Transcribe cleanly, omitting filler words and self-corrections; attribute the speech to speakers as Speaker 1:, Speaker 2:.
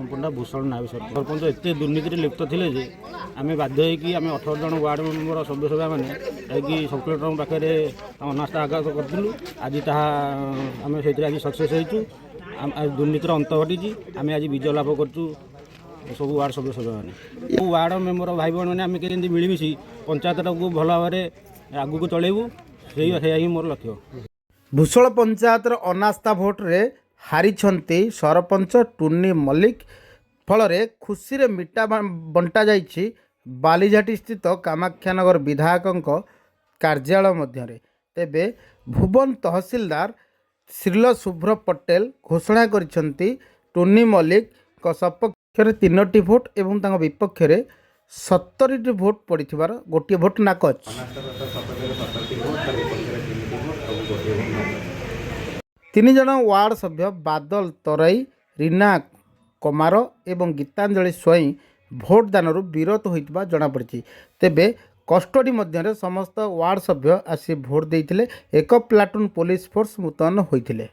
Speaker 1: ଶୁଭମ ପଣ୍ଡା, ଭୂଷଣ ନାୟକ ସରପଞ୍ଚ। ସରପଞ୍ଚ ଏତେ ଦୁର୍ନୀତିରେ ଲିପ୍ତ ଥିଲେ ଯେ ଆମେ ବାଧ୍ୟ ହେଇକି ଆମେ 18 ଜଣ ୱାର୍ଡ଼ ମେମ୍ବର ସଭ୍ୟ ସଭ୍ୟମାନେ ଯାଇକି ସବ୍ କଲେକ୍ଟରଙ୍କ ପାଖରେ ଅନାସ୍ଥା ଆଗତ କରିଥିଲୁ। ଆଜି ତାହା ଆମେ ସେଇଥିରେ ଆଜି ସକ୍ସେସ୍ ହେଇଛୁ। ଦୁର୍ନୀତିର ଅନ୍ତ ଘଟିଛି। ଆମେ ଆଜି ବିଜୟ ଲାଭ କରିଛୁ ସବୁ ୱାର୍ଡ଼ ସଭ୍ୟ ସଭ୍ୟମାନେ। ସବୁ ୱାର୍ଡ଼ ମେମ୍ବର ଭାଇ ଭଉଣୀମାନେ ଆମେ କେମିତି ମିଳିମିଶି ପଞ୍ଚାୟତଟାକୁ ଭଲ ଭାବରେ ଆଗକୁ ଚଳେଇବୁ, ସେଇଆ ହିଁ ମୋର ଲକ୍ଷ୍ୟ।
Speaker 2: ଭୂଷଳ ପଞ୍ଚାୟତର ଅନାସ୍ଥା ଭୋଟରେ ହାରିଛନ୍ତି ସରପଞ୍ଚ ଟୁନି ମଲ୍ଲିକ। ଫଳରେ ଖୁସିରେ ମିଠା ବଣ୍ଟା ଯାଇଛି ବାଲିଝାଟି ସ୍ଥିତ କାମାକ୍ଷାନଗର ବିଧାୟକଙ୍କ କାର୍ଯ୍ୟାଳୟ ମଧ୍ୟରେ। ତେବେ ଭୁବନ ତହସିଲଦାର ଶ୍ରୀଲ ଶୁଭ୍ର ପଟେଲ ଘୋଷଣା କରିଛନ୍ତି, ଟୁନି ମଲ୍ଲିକଙ୍କ ସପକ୍ଷରେ ତିନୋଟି ଭୋଟ ଏବଂ ତାଙ୍କ ବିପକ୍ଷରେ 70ଟି ଭୋଟ ପଡ଼ିଥିବାର, ଗୋଟିଏ ଭୋଟ ନାକଚ।
Speaker 3: ଅନାସ୍ଥା ସପକ୍ଷରେ 17ଟି ଭୋଟ, ତା ବିପକ୍ଷରେ ତିନିଟି ଭୋଟ ଆଉ ଗୋଟିଏ ଭୋଟ ନାକଚ।
Speaker 2: ତିନି ଜଣ ୱାର୍ଡ଼ ସଭ୍ୟ ବାଦଲ ତରାଇ, ରୀନା କମାର ଏବଂ ଗୀତାଞ୍ଜଳି ସ୍ୱାଇଁ ଭୋଟ ଦାନରୁ ବିରତ ହୋଇଥିବା ଜଣାପଡ଼ିଛି। ତେବେ କଷ୍ଟଡି ମଧ୍ୟରେ ସମସ୍ତ ୱାର୍ଡ଼ ସଭ୍ୟ ଆସି ଭୋଟ ଦେଇଥିଲେ। ଏକ ପ୍ଲାଟୁନ୍ ପୋଲିସ ଫୋର୍ସ ମୁତୟନ ହୋଇଥିଲେ।